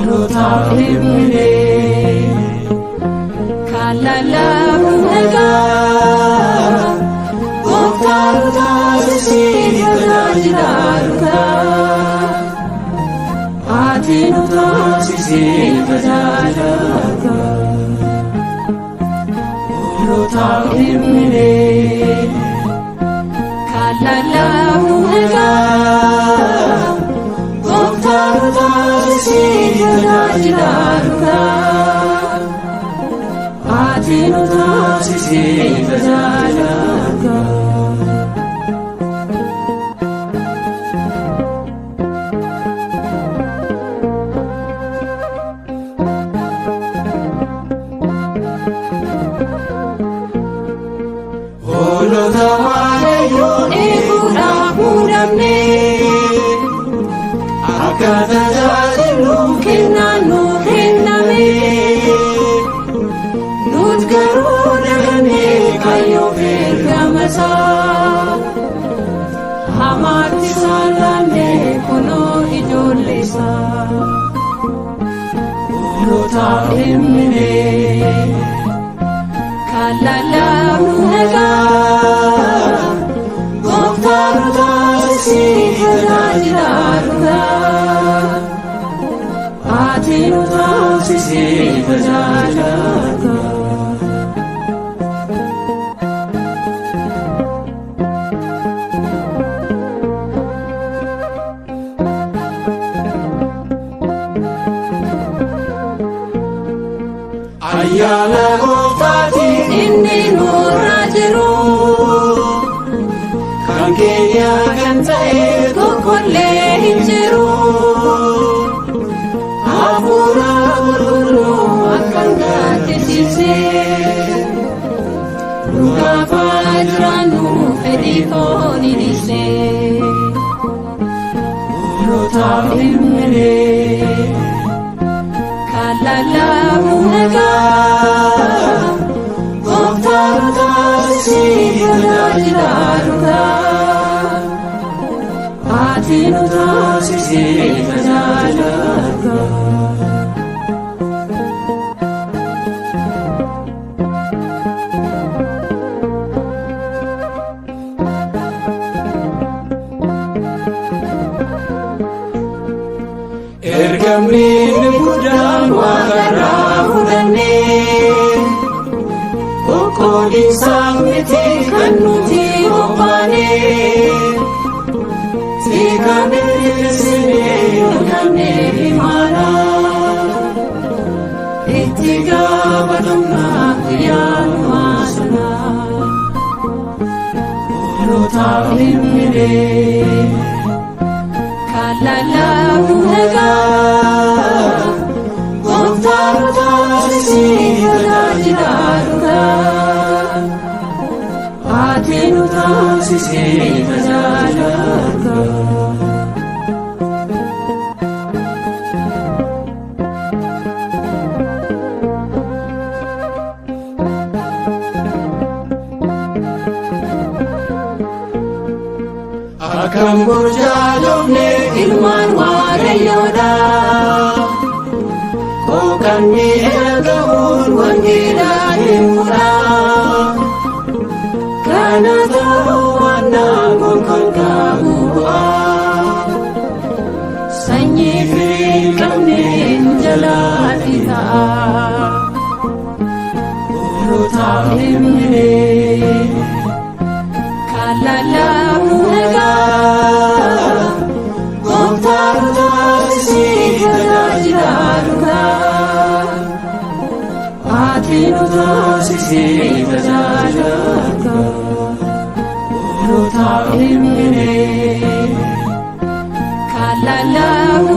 Hoolotaaf dhimminee. Kan lallabu nagaa, Gooftaa nu taasisii tajaajilaa dhugaa. Ati nu taasisii tajaajilaa dhugaa. Hoolotaaf dhimminee. Kan lallabu nagaa, Gooftaa nu taasisii tajaajilaa dhugaa. Ati nu taasisii tajaajilaa dhugaa. Hoolota Waaqayyoo eeguudhaaf muudamne, akka tajaajilluuf kennaan nuu kenname. Nut garuu dagannee kaayyoof ergama isaa. Hamaatti isaan laannee kunoo ijoollee isaa. Hoolotaaf dhimminee. Kan lallabu nagaa, Gooftaa nu taasisii tajaajilaa dhugaa. Ati nu taasisii tajaajilaa dhugaa. Ayyaana Gooftaatiin inni nurra jiru, kan keenya kan ta'e tokkollee hin jiru. Hafuura Qulqulluu akka hin gaddisiisne, nu gaafa jiraannu fedhii foonii dhiisne. Hoolotaaf dhimminee. Kan lallabu nagaa, Gooftaa nu taasisii tajaajilaa dhugaa. Ati nu taasisii tajaajilaa dhugaa. Ergamni inni guddaan waaqarraa fudhannee, qoqqoodiinsaaf miti kan nuti qophaane. Tika bilisnee yookaan imaana, itti gaafatamna guyyaa sana. Hoolotaaf dhimminee. Kan lallabu nagaa, Gooftaa nu taasisii tajaajilaa dhugaa. Ati nu taasisii tajaajilaa dhugaa. Akkam burjaajofne ilmaan Waaqayyoodha. Kookanni ergamuun wangeela himuudha. Kana ta'uu baannaan gonkumaa qabu bu'aa. Sanyii firii hin qabne nu jalaatti ta'a. Hoolotaaf dhimminee. Kan lallabu nagaa, Gooftaa nu taasisii tajaajilaa dhugaa. Ati nu taasisii tajaajilaa dhugaa. Hoolotaaf dhimminee. Kan lallabu